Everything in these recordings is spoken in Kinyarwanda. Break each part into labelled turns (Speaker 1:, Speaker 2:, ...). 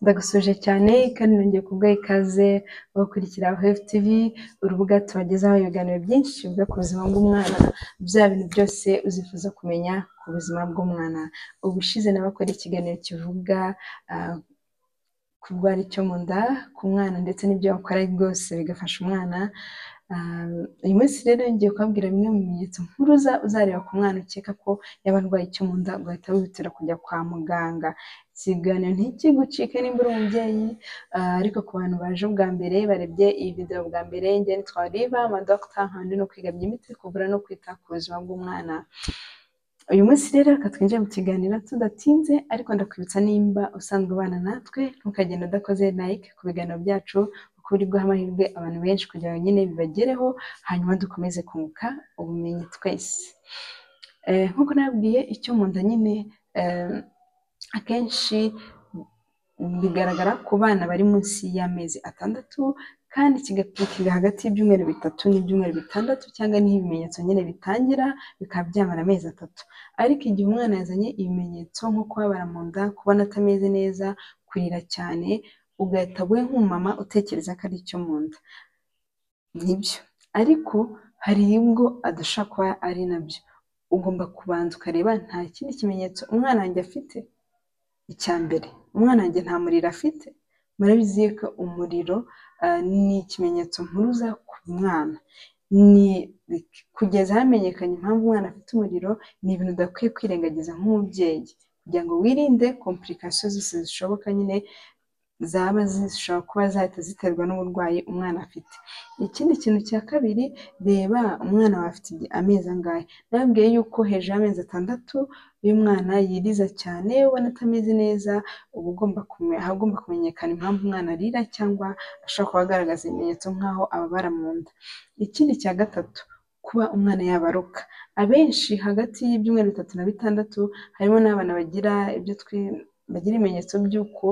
Speaker 1: Ndagusuje cyane kandi nongeye kuguha ikaze gukurikira Health TV, urubuga tubagezaho ibiganiro byinshi bivuga ku buzima bw'umwana, bya bintu byose uzifuza kumenya ku buzima bw'umwana. Ubushize nabakora ikiganiro kivuga kurwara icyo mu nda ku mwana ndetse n'ibyo wakora rwose bigafasha umwana. Uyu munsi rero ngiye kubabwira bimwe mu bimenyetso mpuruza uzareba ku mwana ukeka ko yaba arwaye icyo mu nda, ugahita wihutira kujya kwa muganga. Ikiganiro ntikigucike nimba uri umubyeyi, ariko ku bantu baje bwa mbere barebye iyi video bwa mbere, njye nitwa Oliva, amadokita nkaba ndi no kwiga byimbitse kuvura no kwita ku buzima bw'umwana. Uyu munsi rero reka twinjire mu kiganiro tudatinze, ariko ndakwibutsa nimba usanzwe ubana natwe ntukagende udakoze like ku biganiro byacu, kuko uri guha amahirwe abantu benshi kugira ngo nyine bibagereho, hanyuma dukomeze kunguka ubumenyi twese. Nk'uko nababwiye, icyo mu nda nyine akenshi bigaragara ku bana bari munsi y'amezi 6, kandi kigakurikira hagati y'ibyumweru 3 n'ibyumweru 6, cyangwa niho ibimenyetso nyine bitangira bikaba byamara amezi 3. Ariko igihe umwana yazanye ibimenyetso nko kubabara mu nda, kubona atameze neza, kurira cyane, ugahita we nk'umumama utekereza ko ari icyo mu nda, nibyo, ariko hari ubwo adashobora kuba ari nabyo. Ugomba kubanza ukareba nta kindi kimenyetso umwana wanjye afite. Icya mbere, umwana wanjye nta muriro afite. Murabizi ko umuriro ni ikimenyetso mpuruza ku mwana, ni kugeza hamenyekanye impamvu umwana afite umuriro, ni ibintu udakwiye kwirengagiza nk'umubyeyi, kugira ngo wirinde complications zose zishoboka nyine zaba zishobora kuba zahita ziterwa n'uburwayi umwana afite. Ikindi kintu cya kabiri, reba umwana wawe afite amezi angahe. Nababwiye yuko hejuru y'amezi 6 iyo umwana yiriza cyane ubona atameze neza, uba ugomba kumenyekana impamvu umwana arira cyangwa ashobora kuba agaragaza ibimenyetso nk'aho ababara mu nda. Ikindi cya gatatu, kuba umwana yabaruka. Abenshi hagati y'ibyumweru 3 na 6 harimo n'abana bagira ibyo bagira ibimenyetso by'uko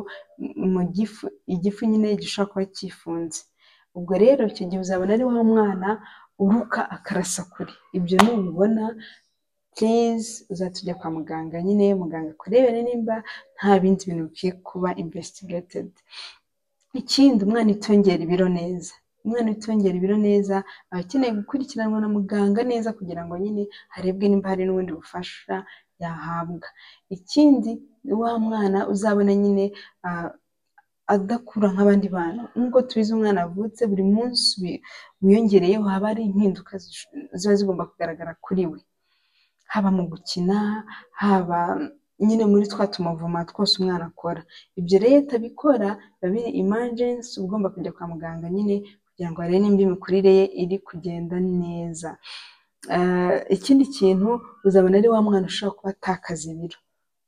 Speaker 1: mu gifu, igifu nyine gishobora kuba cyifunze. Ubwo rero icyo gihe uzabona ari wa mwana uruka akarasa kure. Ibyo nubibona please uzatujya kwa muganga nyine, muganga akurebere nimba nta bindi bintu bikwiye kuba investigated. Ikindi, umwana utongera ibiro neza. Umwana utongera ibiro neza aba akeneye gukurikiranwa na muganga neza, kugira ngo nyine harebwe nimba hari n'ubundi bufasha yahabwa. Ikindi, wa mwana uzabona nyine adakura nk'abandi bana. Nk'uko tubizi, umwana avutse buri munsi wiyongereyeho haba hari impinduka ziba zigomba kugaragara kuri we, haba mu gukina, haba nyine muri twa tumuvuma twose umwana akora. Ibyo rero atabikora biba biri emergency, uba ugomba kujya kwa muganga nyine kugira ngo barebe nimba imikurire ye iri kugenda neza. Ikindi kintu, uzabona ari wa mwana ushobora kuba atakaza ibiro.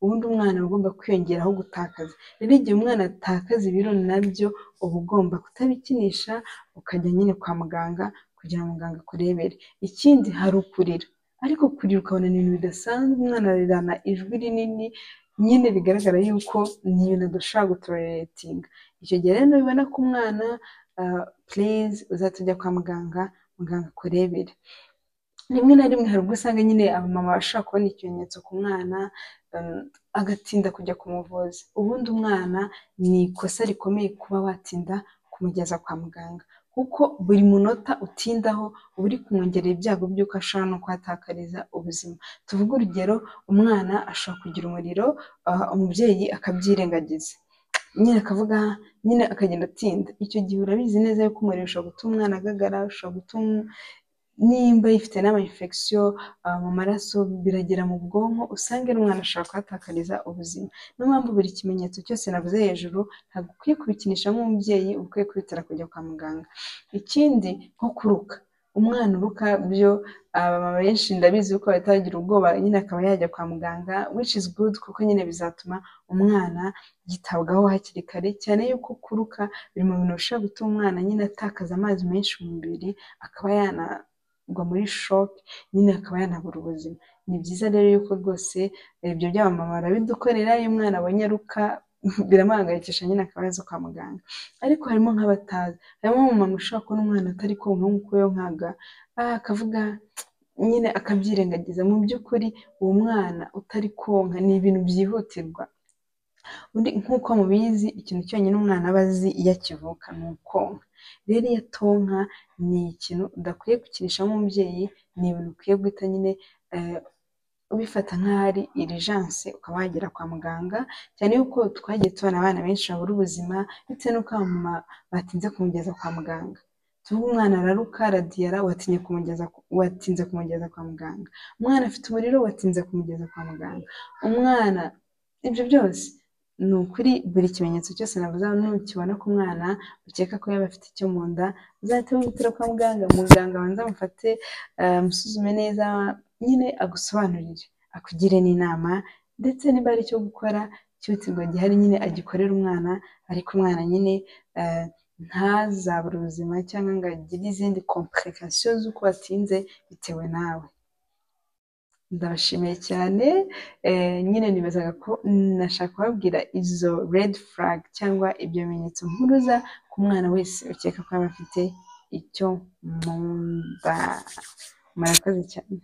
Speaker 1: Ubundi umwana aba agomba kwiyongeraho gutakaza. Rero igihe umwana atakaza ibiro nabyo uba ugomba kutabikinisha, ukajya nyine kwa muganga kugira ngo muganga akurebere. Ikindi, hari ukurira, ariko kurira ukabona ni ibintu bidasanzwe, umwana arirana ijwi rinini nyine bigaragara yuko ni ibintu adashobora gutoleratinga. Icyo gihe rero nubibona ko umwana, please uzatujya kwa muganga, muganga akurebere. Rimwe na rimwe hari ubwo usanga nyine abamama bashobora kubona ikimenyetso ku mwana agatinda kujya kumuvuza. Ubundi umwana ni ikosa rikomeye kuba watinda kumugeza kwa muganga, kuko buri munota utindaho uba uri kumwongerera ibyago by'uko ashobora no kuhatakariza ubuzima. Tuvuge urugero, umwana ashobora kugira umuriro, umubyeyi akabyirengagiza nyine, akavuga nyine akagenda atinda. Icyo gihe urabizi neza yuko umuriro ushobora gutuma umwana agagara, ushobora gutuma nimba yifite n'ama infection mu maraso biragera mu bwonko, usange n'umwana ashobora kuhatakariza ubuzima. Niyo mpamvu buri kimenyetso cyose navuze hejuru ntabwo ukwiye kubikinisha nk'umubyeyi, uba ukwiye kwihutira kujya kwa muganga. Ikindi, nko kuruka, umwana uruka byo abamama benshi ndabizi ko bahita bagira ubwoba nyine akaba yajya kwa muganga, which is good, kuko nyine bizatuma umwana yitabwaho hakiri kare, cyane yuko kuruka biri mu bintu bishobora gutuma umwana nyine atakaza amazi menshi mu mubiri, akaba yanagwa muri shock nyine, akaba yanabura ubuzima. Ni byiza rero yuko rwose ibyo by'abamama barabidukorera, iyo umwana abonye aruka biramuhangayikisha nyine akaba yaza kwa muganga. Ariko harimo nk'abatazi, harimo umumama ushobora kubona umwana atari konka nk'uko yonkaga, akavuga nyine akabyirengagiza. Mu by'ukuri uwo mwana utari konka ni ibintu byihutirwa. Undi nk'uko mubizi, ikintu cyonyine umwana aba azi iyo akivuka ni ukonka. Rero iyo atonka ni ikintu udakwiye gukinishamo umubyeyi, ni ibintu ukwiye guhita nyine ubifata nk'aho ari urgence, ukaba wagera kwa muganga, cyane yuko twagiye tubona abana benshi babura ubuzima bitewe n'uko abamama batinze kumugeza kwa muganga. Tuvuge umwana araruka, aradiyara, watinze kumugeza kwa muganga. Umwana afite umuriro, watinze kumugeza kwa muganga. Umwana, ibyo byose ni ukuri, buri kimenyetso cyose navuze hano nukibona ku mwana ukeka ko yaba afite icyo mu nda, uzahite wihutira kwa muganga, muganga abanze amufate, amusuzume neza, nyine agusobanurire, akugire n'inama, ndetse niba hari icyo gukora cyihutirwa gihari nyine agikorere umwana, ariko umwana nyine ntazabure ubuzima cyangwa ngo agire izindi complications z'uko watinze bitewe nawe. Ndabashimiye cyane, nyine nibazaga ko nashaka kubabwira izo red flag cyangwa ibyo bimenyetso mpuruza ku mwana wese ukeka ko yaba afite icyo mu nda. Murakoze cyane.